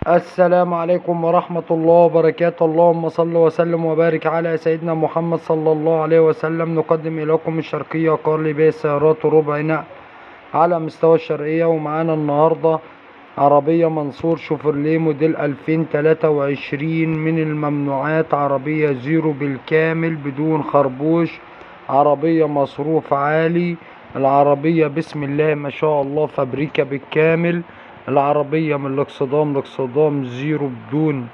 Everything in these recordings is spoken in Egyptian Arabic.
السلام عليكم ورحمة الله وبركاته. اللهم صل وسلم وبارك على سيدنا محمد صلى الله عليه وسلم. نقدم إليكم الشرقية قار لبيع السيارات ربع نقل على مستوى الشرقية. ومعانا النهاردة عربية منصور شوفرليه موديل 2023 من الممنوعات، عربية زيرو بالكامل بدون خربوش، عربية مصروف عالي. العربية بسم الله ما شاء الله فابريكا بالكامل. العربية من الاكسدام لاكسدام زيرو بدون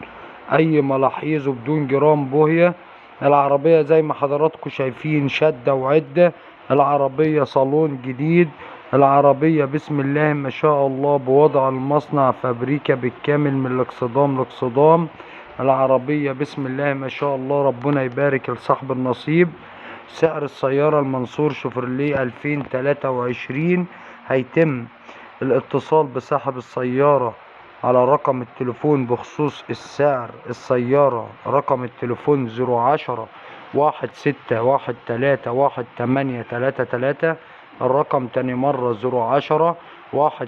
اي ملاحظ وبدون جرام بوهية. العربية زي ما حضراتكم شايفين شدة وعدة. العربية صالون جديد. العربية بسم الله ما شاء الله بوضع المصنع فابريكا بالكامل من الاكسدام لاكسدام. العربية بسم الله ما شاء الله، ربنا يبارك لصاحب النصيب. سعر السيارة المنصور شوفرليه 2023 هيتم الاتصال بصاحب السيارة على رقم التليفون بخصوص السعر. السيارة رقم التليفون 010 16 13 18 33. الرقم تاني مرة 010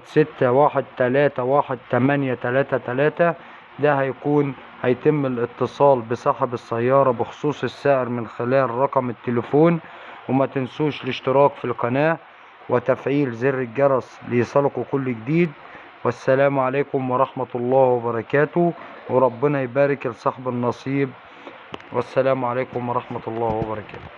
16 13 18 33. ده هيتم الاتصال بصاحب السيارة بخصوص السعر من خلال رقم التليفون. وما تنسوش الاشتراك في القناة وتفعيل زر الجرس ليصلكوا كل جديد. والسلام عليكم ورحمة الله وبركاته، وربنا يبارك لصاحب النصيب. والسلام عليكم ورحمة الله وبركاته.